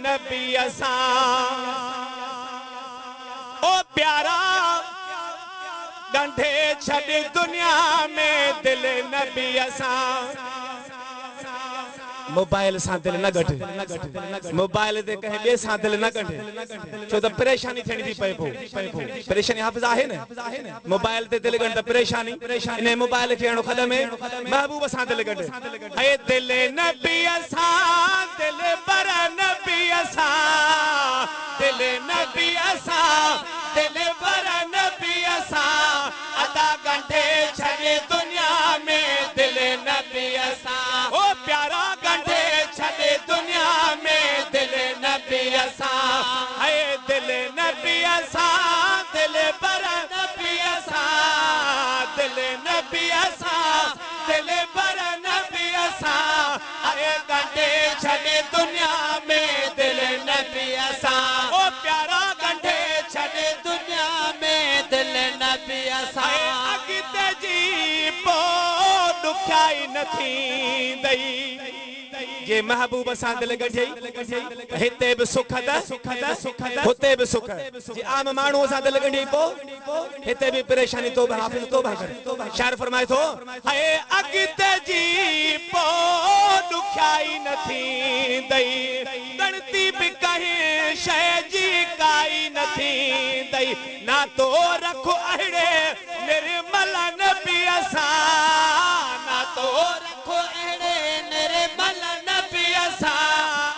नबी सां। ओ प्यारा ॻंढे छॾ दुनिया में दिल नबी सां। मोबाइल सां दिल न ॻंढ, मोबाइल ते कंहिं ॿिए सां दिल न ॻंढ, छो त परेशानी थियणी थी पए। पोइ परेशानी हाफ़िज़ आहे न, मोबाइल ते दिल ॻंढ त परेशानी। इन मोबाइल खे हणो खॾ में, महबूब सां दिल ॻंढ। ऐ दिल नबी सां, दिल बर नबी सां, दिल नबी सां, दिल बर नबी सां। अदा ॻंढे छॾ दुनिया में दिल नबी सां। ओ प्यारा ॻंढे छॾ दुनिया में दिल नबी सां। ऐ दिल नबी सां, दिल बर नबी सां, दिल नबी सां, दिल बर नबी सां। ऐ ॻंढे छॾ दुनिया में दिल नबी सां। ओ प्यारा ॻंढे छॾ दुनिया में दिल नबी सां। अॻिते जी पोइ ॾुखियाई न थींदई, जे महबूब सां दिल ॻंढियई हिते बि सुख त हुते बि सुख। जे आम माण्हूअ सां दिल ॻंढियई पोइ हिते बि परेशानी। तौबा हाफ़िज़ तौबा कर। शाइर फरमाए थो, ऐ अॻिते जी पोइ ॾुखियाई न थींदई, ॻणती बि कंहिं शइ जी काई न थींदई। नातो रख अहिड़े निर्मल नबी सां, नातो रखो अहिड़े निर्मल नबी सां।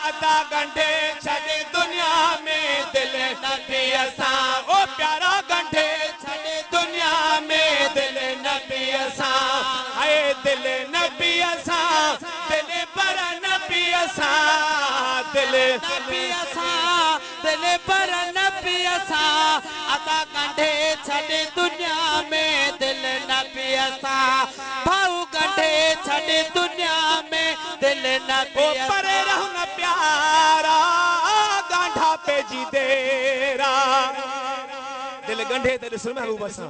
अदा ॻंढे छॾ दुनिया में दिल नबी सां। ओ प्यारा ॻंढे छॾ दुनिया में दिल नबी सां। ऐ दिल नबी सां, दिल पर नबी सां, दिल नबी सां, दिल पर नबी सां। अदा ॻंढे छॾ दुनिया में दिल नबी सां। भाऊ ॻंढे छॾ दुनिया में दिल नबी। परे रहो न प्यारा ॻांढा पेजी देरा, दिल ॻंढे त ॾिस महबूब सां।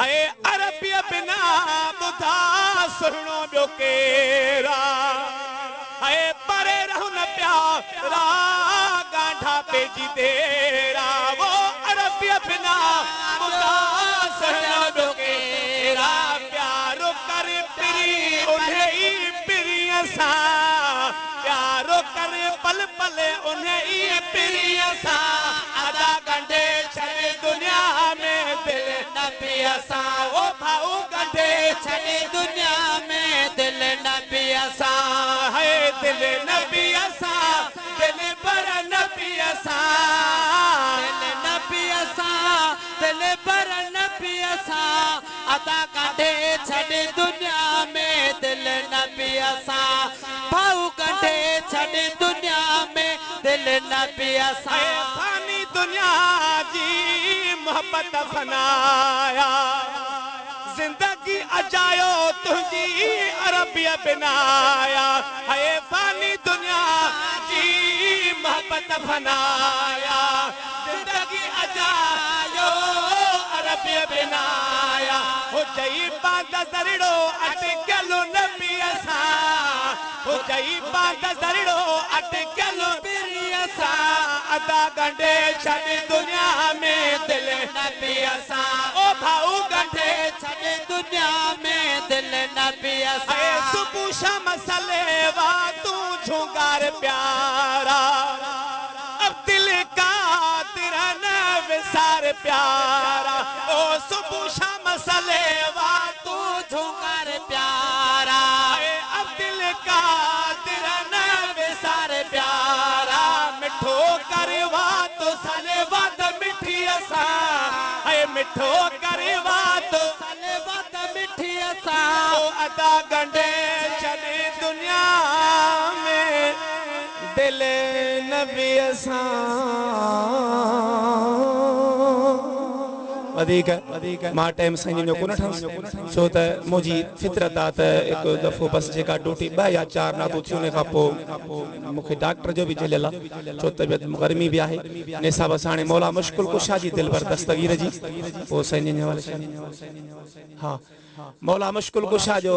ऐ अरबीअ बिना ॿुधा सुहिणो ॿियो केरा, ऐ परे रहो न प्यारा ॻांढा पेजी देरा। वो अरबीअ बिना ॿुधा सुहिणो ॿियो केरा। प्यारो कर पिरी उन्हे ई पिरीअ सां, प्यारो कर पल पल उन्हे ई पिरीअ सां। अदा ॻंढे छॾ दुनिया में दिल नबी सां। ओ भाऊ ॻंढे छॾ दुनिया में दिल नबी सां। है दिल नबी सां, दिल पर नबी सां, दिल नबी सां, दिल पर नबी सां। अदा ॻंढे छॾ दुनिया में दिल नबी सां। भाऊ ॻंढे छॾ दुनिया में दिल नबी सां। फानी दुनिया जी मोहब्बत फनाया, ज़िंदगी अजायो तुंहिंजी अरबीअ बिनाया। है फानी दुनिया जी मोहब्बत फनाया, ज़िंदगी अजायो अरबीअ बिनाया। हो चई पांद ज़रड़ो अटकल नबी सां, हो चई पांद ज़रड़ो अटकल पीरीअ सां। अदा ॻंढे छॾ दुनिया में दिल नबी सां। ओ भाऊ ॻंढे छॾ दुनिया में दिल नबी सां। सुबुह शाम सलेवा तूं झुंगार प्यारा, अब दिल का तिरन विसार प्यारा। ओ सुबुह शाम सलेवा तूं झुंगार प्यारा, अब दिल का तिरन विसार प्यारा। मिठो करवा तो सलेवा त मिठी असां, ऐ मिठो करवा तो सलेवा त मिठी असां। ओ अदा ॻंढे छॾ दुनिया में दिल नबी सां। वधीक मां टाइम साईं जो कोन ठाहियुसि, छो त मुंहिंजी फितरत आहे त हिकु दफ़ो बसि जेका ड्यूटी 2 या 4 नातूं थी उन खां पोइ मूंखे डॉक्टर जो बि झेलियल आहे, छो तबियत गर्मी बि आहे। इन हिसाब सां हाणे मौला मुश्किल कुशा जी दिलबर दस्तगीर जी पोइ साईं जन जे हवाले हा मौला मुश्किल कुशा जो।